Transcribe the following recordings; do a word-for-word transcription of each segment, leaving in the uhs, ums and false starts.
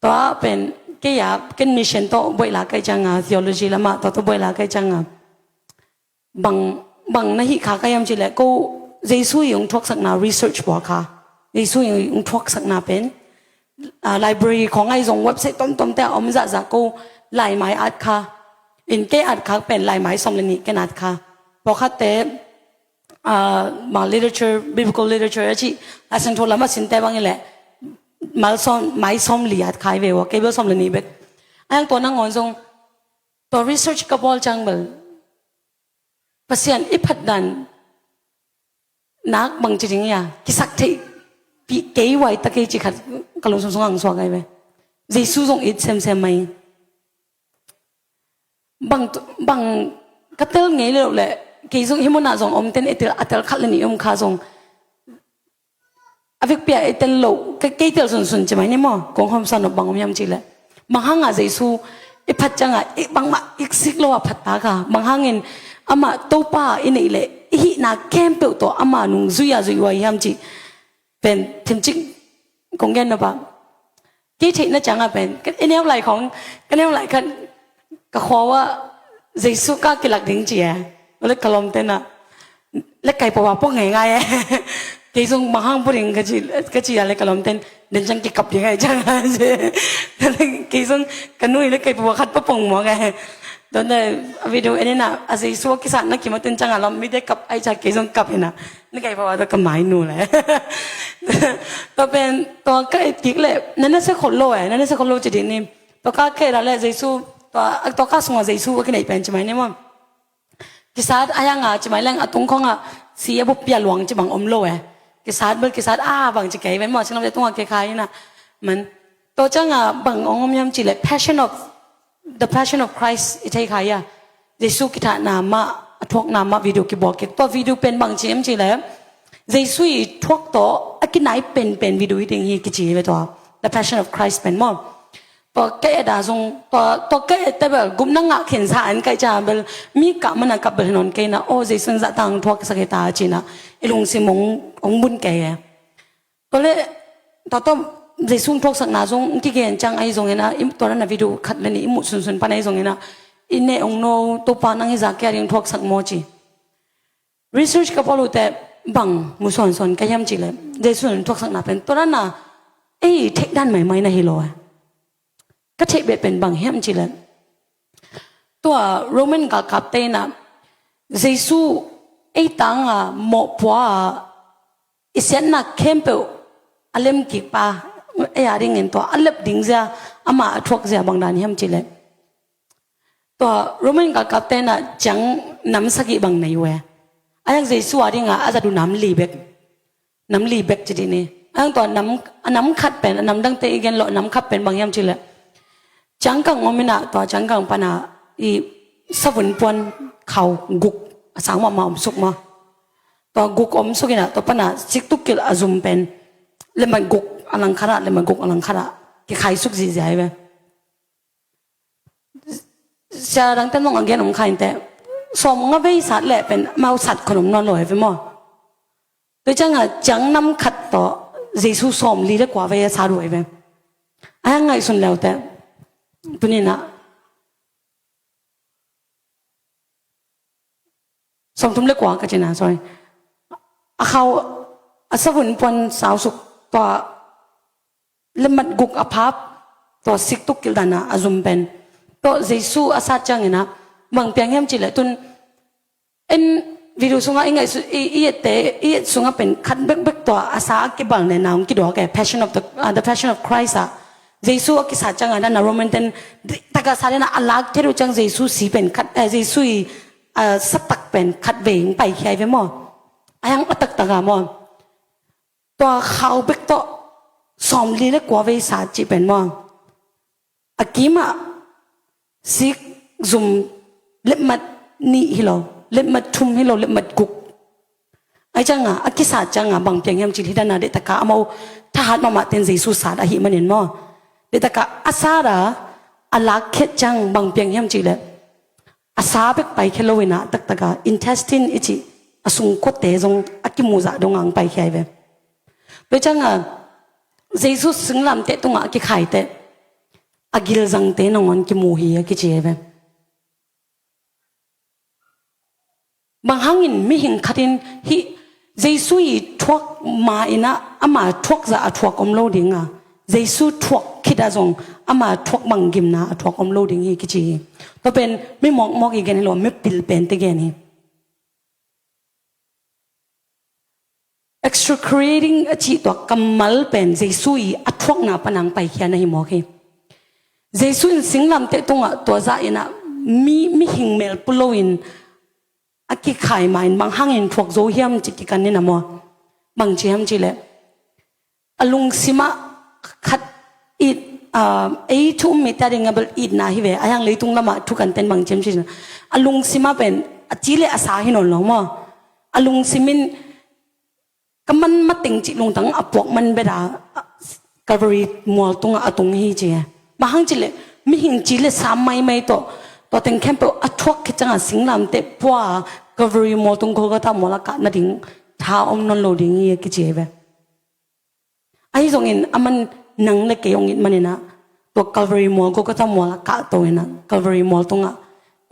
Tua pen kei a ken mission tawh buaih la kai cianga, theology lamah tua tawh buaih la kai cianga, bang, bang na hih kha ka hiam cileh, ko Jesu i hong thuaksakna research pua kha. Jesu i hong thuaksakna pen, ah, library khawng ai zong website tomtomte a om zahzah ko laimai at kha. In kei at kha pen laimai sawm le nih ken at kha. Pawlkhatte, ah, ma literature, biblical literature a cih, a sangtho lam a sinte bang ileh, mal sawm, mai sawm li at kha i ve ua, kei bel sawm le nih bek. A yang tua nangawn zong, tua research ka bawl ciang bel, Pasian i phat dan nak bang ci ding ia, kisak theih pi kei wai ta kei ci khat ka lungsim sungah hong suak ai ve. Jesu zong it semsem mai. Bang, bang ka tel ngei lo leh, kei zong hi munah zong om ten i tel, a tel khat le nih om kha zong. A vekpi a i tel lo, kei, kei tel sunsun ci mai ni maw, kong hom sa nop bang om hiam cih leh. Bang hangah Jesu i phat ciangah, i bangmah i sik lo a phat ta kha. Bang hangin amah Topa i neih leh, i hihna khempeuh tawh amah nung zui a zui uh a hiam cih. Pen, thimcik, kong gen nop ah. Kei theihna ciangah pen, ka, i neu lai khong, ka neu lai khat, ka khua uah Jesu ka kilak ding ci e. Ule ka lawmte na, le kai pua pua ngai ngai e. Kei zong bang hang pua ding ka ci, ka ci a le ka lawmte, den ciang kikap ding ai ciang a ci. Kei zong ka nu i le kai pua khat pua pong muak e. Tua na a video en ina, a Jesu a kisatna kimaten ciang a lawm mite kap ai ciang kei zong kap ina. Na kai pua tua ka mai nu le. Tua pen, tua ka et kik le, na na se khol lo e, na na se khol lo ci ding ni. Tua ka kei ra le Jesu, tua, tua ka sunga Jesu a kinei pen ci mai ni maw. Kisat a hianga ci mai leng a tung khonga si a bupia luang ci bang om lo e. Kisat bel kisat a bang ci kei ven maw, singlamte tunga kei kha ina. Man, tua cianga bang ong om hiam cih leh Passion of, The Passion of Christ i thei kha ia. Jesu kithahna mah, a thuakna mah video kibuak kik. Tua video pen bang ci hiam cih leh, Jesu i thuak tawh a kinai penpen video hi ding hi kici hi ve tua. The Passion of Christ pen maw. Tua ka et a zong, tua, tua ka et te bel gupna ngah khinsa an kaih ciang bel mi kah mana kap bel hi nawn kei na, aw Jesu in zahtang thuaksak hi ta cina i lungsim hong, hong bun kei e. Tua le, tua tawh Jesu thuaksakna zong kigen ciang ahi zongin a, tua na video khat le nih i muh sunsun pan ahi zongin a, i neh hong no, Topa nang hi zah kei a ding thuaksak maw ci. Research ka bawl uh teh bang mu sawnsawn ka hiam cih leh, Jesu in thuaksakna pen tua dan a ei theih dan maimai na hi lo e. Ka theih beh pen bang hiam cih leh, tua Roman galkapte in a Jesu ei tanga mawhpua a i siatna khempeuh a lem kik pa, ei a dingin tua a lep ding zia, amah a thuak zia bang dan hiam cih leh, tua Roman galkapte in a ciang nam sagih bang nei uh e. A hiang Jesu a dinga a zat uh nam li bek. Nam li bek ci dih ni. A hiang tua nam, a nam khat pen, a nam dangte i gen lo, nam khat pen bang hiam cih leh, ciangkang om in a, tua ciangkang pana i savun puan khau guk a sang mahmah om suk maw. Tua guk om suk in a, tua pana siktuk kilh a zum pen lemmat guk a langkhat ah, lemmat guk a langkhat ah kikhai suk zihziah hi ve. Sia dangte nong a gen om kha inteh, sawm nga vei sat leh pen mau sat khon om nawn lo hi ve maw. Tua cianga ciang nam khat tawh Jesu sawm li le kua vei a sat uh hi ve. A hiang ngaihsun leuteh, tuni in a sawmthum le kua ka cina, sorry. A khau, a savun puan sau suk, tua lemmat guk a phap, tua siktuk kilh dan a a zum pen, tua Jesu a sat ciangin a bang piang hiam cih leh, tun en video sungah i ngaihsut, i, i ette, i et sungah pen khat bekbek tua a sa a kibalne na hong kiduak e, Passion of the, ah, The Passion of Christ ah. Jesu a kisat ciangin a na Roman ten, taka sa dena a lak theih uh ciang Jesu si pen khat, eh, Jesu i, ah, satak pen khat vei hong paikhia hi ve maw. A hiang a taktak a maw. Tua khau bek tawh sawm li le kua vei sat cih pen maw. A kimah sik zum lemmat nih hi lo, lemmat thum hi lo, lemmat guk. Ai cianga, a kisat cianga bang piang hiam cih leh, hi dana dehtaka amau thahat mahmah ten Jesu sat ahih manin maw. Dehtaka a sat a, a lak khiat ciang bang piang hiam cih leh, a sa bek paikhia lo in a, taktaka intestine i cih a sungkuate zong a kimuhzah dongah hong paikhia hi ve. Tua cianga Jesu singlamteh tungah a kikhai teh, a gilzangte nangawn kimu hi a kici hi ve. Bang hangin mihing khat in hih Jesu i thuak ma in ah ama thuak zah a thuak om lo ding a, Jesu thuak khit ah zong ama thuak bang gimna a thuak om lo ding hi kici hi. Tua pen mi mawkmawk i gen hi lo, mi pil pente gen hi. Extraculating a cih tua kammal pen Jesu i a thuakna panang paikhia na hi mawk hi. Jesu in singlamteh tungah tua zah in ah mi, mihing mel pu loin a kikhai ma in bang hangin thuak zo hiam cih kikan in a maw? Bang ci hiam cih leh a lungsimah khat it, ah, ei thu um mite a ding a bel itna hi ve, a hiang leitung lamah thu kan ten bang ci hiam cih leh a lungsimah pen a ci le a sa hi nawn lo maw? A lungsim in ka man mateng cih lungtang a puak man beta Calvary mual tungah a tung hi ci. Bang hang cih leh mihing ci le sa maimai tawh tua teng khempeuh a thuak khit ciangah singlamteh pua Calvary mual tung Golgotha mual a kah nading tha om nawn lo ding hi a kici hi ve. Ahi zongin a man nang le kei hong it manin ah tua Calvary mual Golgotha mual a kah to in ah Calvary mual tungah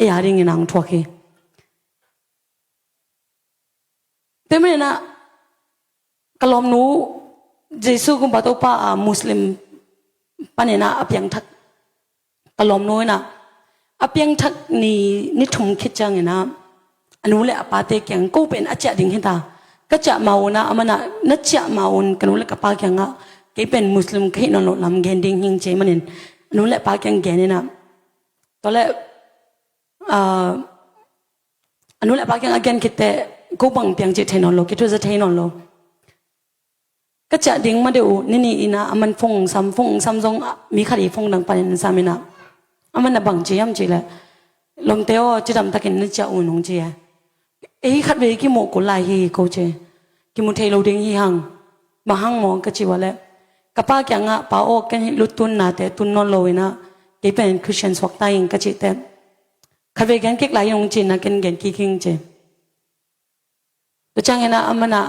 ei a dingin a hong thuak hi. Tua manin ah ka lawmnu Jesu kumpa Topa a Muslim panin ah a piangthak ka lawmnu in ah a piangthak ni, ni thum khit ciangin ah a nu le a pate kiang ko pen a ciah ding hi ta. Ka ciah ma un ah a man ah na ciah ma un ka nu le ka pa kiangah kei pen Muslim ka hih nawn loh lam gen ding hing ci manin a nu le a pa kiang gen in ah tua le, ah, a nu le a pa kiang a gen khit teh ko bang piang cih thei nawn lo, kithuza thei nawn lo. Ka ciah ding ma deuh uh, nini in ah a man phone sam, phone sam zong mi khat i phone dang panin sam in ah a man a bang ci hiam cih leh lawmte aw cidam takin na ciah un hong ci hi. Ei khat vei kimuh kul lai hi ko ci. Kimu thei lo ding hi hang. Bang hang maw ka ci ua leh ka pa kiangah pa aw ken hih luttunnate tun nawn lo in ah kei pen Christian suak ta ing ka cih teh khat vei gen kik lai hi hong ci in ah ken gen kik hing ci. Tua ciangin ah a man ah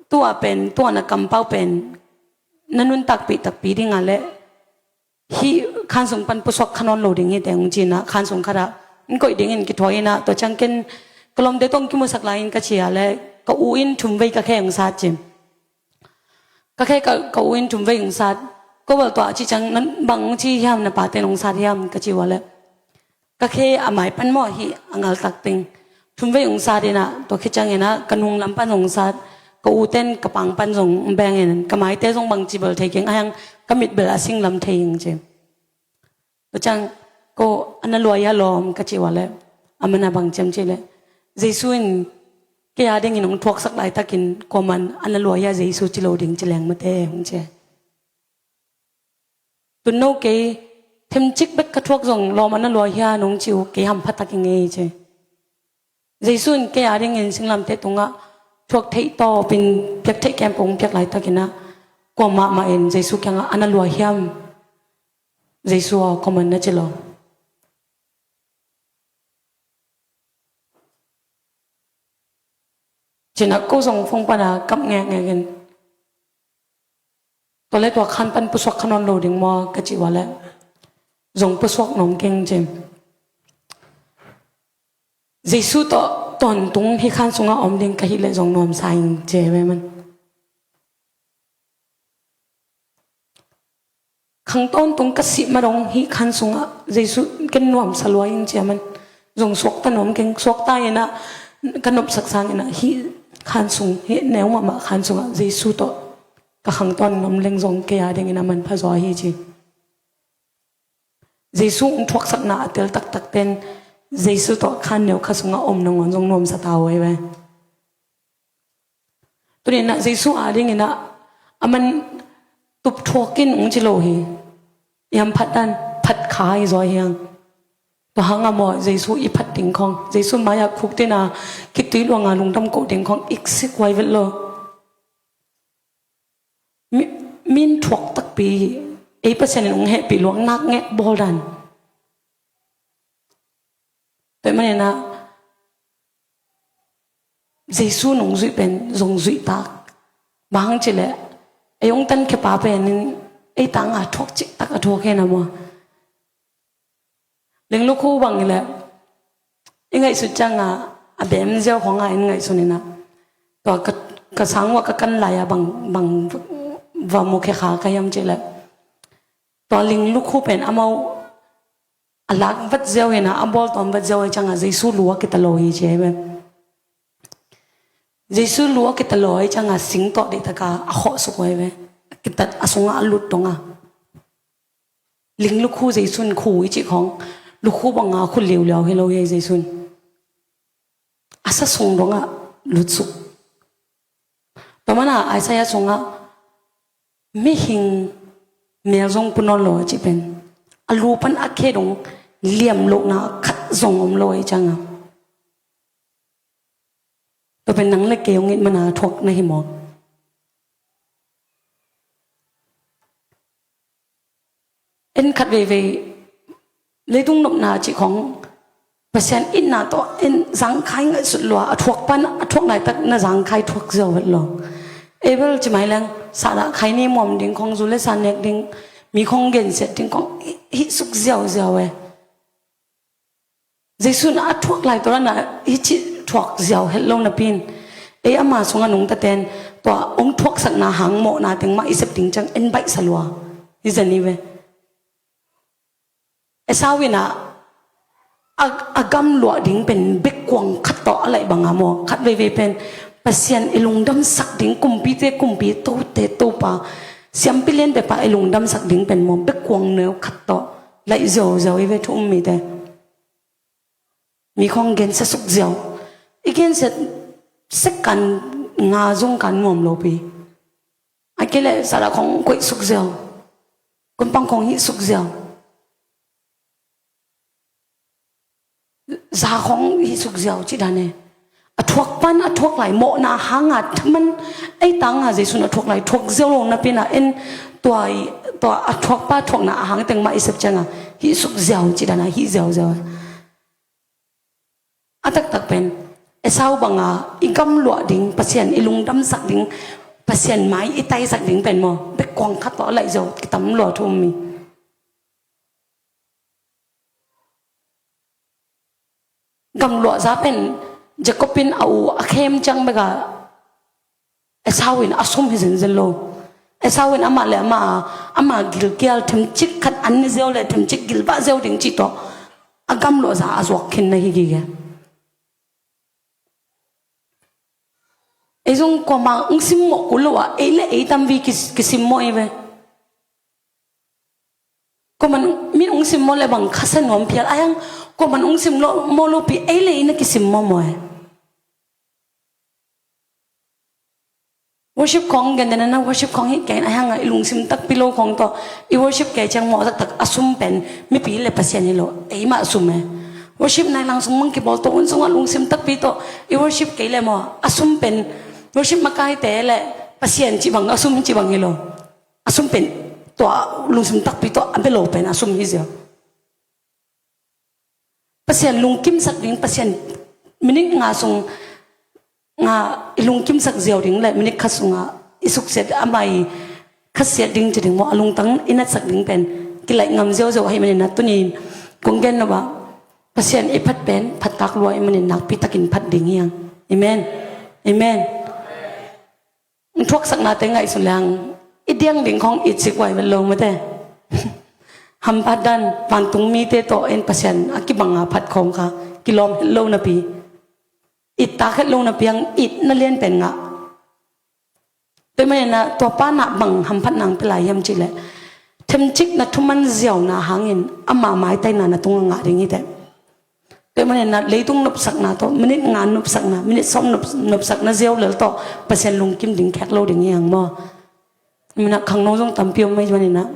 tua pen, tua na kampau pen na nuntakpih takpi ding a leh hih khan sung pan pusuak kha nawn lo ding hi teh hong ci in ah khan sung khat ah in koih dingin kithuah in ah tua ciang ken ka lawmte tawh hong kimusak lai in ka ci a leh ka u in thum vei ka khe hong sat ci. Ka khe ka, ka u in thum vei hong sat. Ko bel tua a ci ciang na bang hong ci hiam, na pate in hong sat hiam ka ci ua leh ka khe a mai pan maw hih a ngaltak teng thum vei hong sat in ah tua khit ciangin ah ka nung lam pan hong sat, ka u ten ka pang pan zong hong beng in ka maite zong bang ci bel thei keng a hiang ka mit bel a singlam thei ing ci. Tua ciang ko a na lua hia lawm ka ci ua leh a man a bang ci hiam cih leh Jesu in kei a dingin hong thuaksak laitakin kuaman a na lua hia Jesu ci lo ding ci leng mate hong ci. Tun no kei themcik bek ka thuak zong lawm a na lua hia nong ci uh kei hampha tak i ngei ci. Jesu in kei a dingin singlamteh tungah thuak theih tawpin piak theih kempeuh hong piak laitakin ah kuamahmah in Jesu kiangah a na lua hiam? Jesu aw kuaman na ci lo. Ci in ah ko zong phone pan a kap ngekngek in tua leh tua khan pan pusuak kha nawn lo ding maw ka ci ua leh zong pusuak nuam keng ci. Jesu tawh tawntung hih khan sungah om ding ka hih leh zong nuamsa ing ci ve man. Khang tawntung ka sih ma dong hih khan sungah Jesu ken nuamsa lua ing ci a man. Zong suakta nuam keng, suakta in ah ka nopsak sangin ah hih khan sung, hih neu mahmah khan sungah Jesu tawh ka khang tawn nuam leng zong kei a dingin a manpha zaw hi ci. Jesu hong thuaksakna a tel taktak ten Jesu tawh khan neu kha sungah om nangawn zong nuamsa ta uh ei ve. Tuni in ah Jesu a dingin ah a man tup thuak in hong ci lo hi. I hamphat dan phat kha hi zaw hi hang. Tua hang a maw Jesu i phat ding khong, Jesu mai-ah khuktin a khitui luanga lungdam koh ding khong iksik huai vet lo. Mi, min thuak takpi hi. Ei Pasian in hong hehpih luang nak ngek bawl dan. Tua ahih manin ah Jesu nong zuih pen zong zuih tak. Bang hang cih leh ei hong tankhia pa pen in Ei tanga thuak ciktak a thuak hi na maw. Linglukhu bang hi leh i ngaihsut cianga a bem ziau khawng a in ngaihsun hi na. Tua ka, ka sang ua ka kan lai a bang, bang va mukhia kha ka hiam cih leh, tua linglukhu pen amau a lak vat ziau hi na, a bawl tawm vat ziau hi cianga Jesu lu a kita lo hi ci hi ve. Jesu lu a kita lo hi cianga sing tawh deihtaka a khawh suk uh hi ve. A kita a sungah a lut donga. Linglukhu Jesu'n khu i cih khawng, lukhu banga khu liuliau hi lo hi Jesu'n. A sa sung dongah lutsuk. Tua mana Isaiah sungah mihing mel zong pu nawn lo a cih pen, a lu pan a khe dong liam lohna khat zong om lo a i cianga. Tua pen nang le kei hong it mana thuak na hi maw? En khat veivei leitung nopna cih khawng Pasian itna tawh en zangkhai ngaihsut lua, a thuak pan a thuak laitak na zangkhai thuak ziau vet lo. Abel ci mai leng sahdah khai ni muam ding khawng, zu le sa nek ding, mi khawng gensiat ding khawng hih, hih suk ziauziau e. Jesu'n a thuak lai tawh na hih cih thuak ziau het lo napi in, ei ama sungah nungtaten tua hong thuaksakna hang mawhna teng mah i sep ding ciang en baihsa lua hi zen hi ve. Esau in a, a, a gamluah ding pen bekkuang khat tawh a laih banga maw, khat veivei pen Pasian i lungdamsak ding, kumpite kumpi, tote topa, siampi lianpepa i lungdamsak ding pen maw, bekkuang neu khat tawh laih ziauziau hi ve thu um mite. Mi khawng gensia suk ziau. I gensia sek kan nga zong kan nuam lopi. A kei le sala khawng koih suk ziau. Kunpang khawng hih suk ziau. Za khawng hih suk ziau ci dan e. A thuak pan a thuak lai mawhna hanga thaman ei tanga Jesu'n a thuak lai thuak ziau lo napi na en tua i, tua a thuak pa thuakna a hang teng mah i sep cianga hih suk ziau ci dan a hih ziauziau. A taktak pen Esau banga i gamluah ding, Pasian i lungdamsak ding, Pasian mai i taisak ding pen maw, bekkuang khat tawh a laih zo kitam lua thu um mi. Gamluah za pen Jacob in a u a khem ciang beka Esau in a sum hi zenzen lo. Esau in amah le amah a, ama gilkial themcik khat an ne ziau le themcik gilvah ziau ding cih tawh a gamluah za a zuak khin na hi gige. Ei zong kuama hong simmawh kul lo a, ei le ei tampi ki, kisimmawh hi ve. Kuaman min hong simmawh le bang khasia nuam phial a hiang, kuaman hong simmawh lopi ei le ei na kisimmawh maw e. Worship khawng gen dena na worship khawng hi kei a hianga i lungsim takpi lo khawng tawh i worship kei ciang mawh taktak a sum pen mipi le Pasian hi lo, eimah a sum e. Worship nai lang sung mang kibawl tawh hun sungah lungsim takpi tawh i worship kei le maw a sum pen worship makaite le Pasian cih bang a sum cih bang hi lo. A sum pen tua lungsim takpi tawh a bia lo pen a sum hi ziau. Pasian lungkimsak ding, Pasian minit nga sung nga i lungkimsak ziau ding le minit khat sunga i suksiat ama i khasiat ding ci ding maw, a lungtang i natsak ding pen kilaih ngam ziauziau ahih manin a tuni kong gen nop ah Pasian i phat pen phattak lua ahih manin nakpi takin phat ding hiang. Amen. Amen. Thuaksaknate ngaihsun leng i diang ding khawng i cik uai vet lo mate. Hamphat dan vantung mite tawh en Pasian a kibanga phat khawng kha kilawm het lo napi, it tak het lo napi ang itna lian pen ngah. Tua manin ah tua pa na bang hamphat nang pia lai hiam cihleh themcik na thuman ziauna hangin ama maitaina na tungah ngah ding hi teh. Tua manin ah leitung nopsakna tawh minit nga nopsakna, minit sawm nop, nopsakna ziau lel tawh Pasian lungkim ding khek lo ding hi hang maw? Minah khangno zong tampi om mai manin ah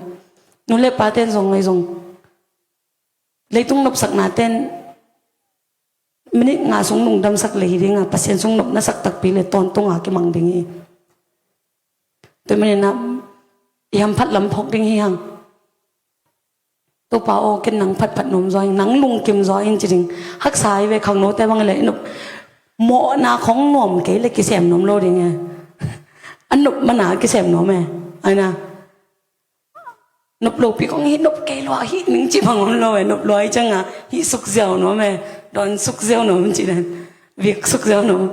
nu le pa ten zong ngai zong leitung nopsakna ten minit nga sung lungdamsak le hi ding a, Pasian sung nopna sak takpi le tawntung a kimang ding hi. Tua manin ah i hamphat lam phawk ding hi hang. Topa aw, ken nang phatphat nuam zaw ing, nang lungkim zaw ing ci ding. Haksa hi ve khangnote bang le i nop mawhna khawng nuam kei le kisem nuam lo ding e. A nop mana kisem nuam e. Aina Nop lopi kong hih nop kei lua hih ning ci bang om lo e. Nop lua ai cianga hih suk ziau nuam e. Dawn suk ziau nuam ci den. Vik suk ziau nuam.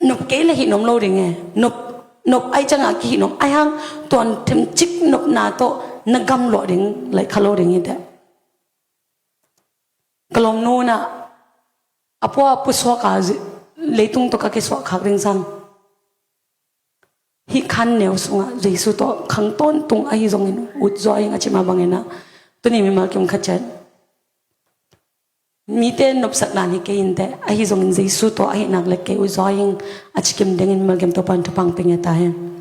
Nop kei le hih nuam lo ding e. Nop, nop ai cianga kihih nuam ai hang tuan themcik nopna tawh na gam luah ding laih kha lo ding hi teh. Ka lawmnu in ah a pua a pusuak a leitung tawh ka kisuak khak ding sang hih khan neu sungah Jesu tawh khang tawntung ahi zongin ut zaw ing a ci mah bangin ah tuni mimal kim khat ciat mite nopsak dan hi kei inteh, ahi zongin Jesu tawh ahi nak le kei ut zaw ing a ci kim dingin mimal kim Topa'n thupha pia ta hen.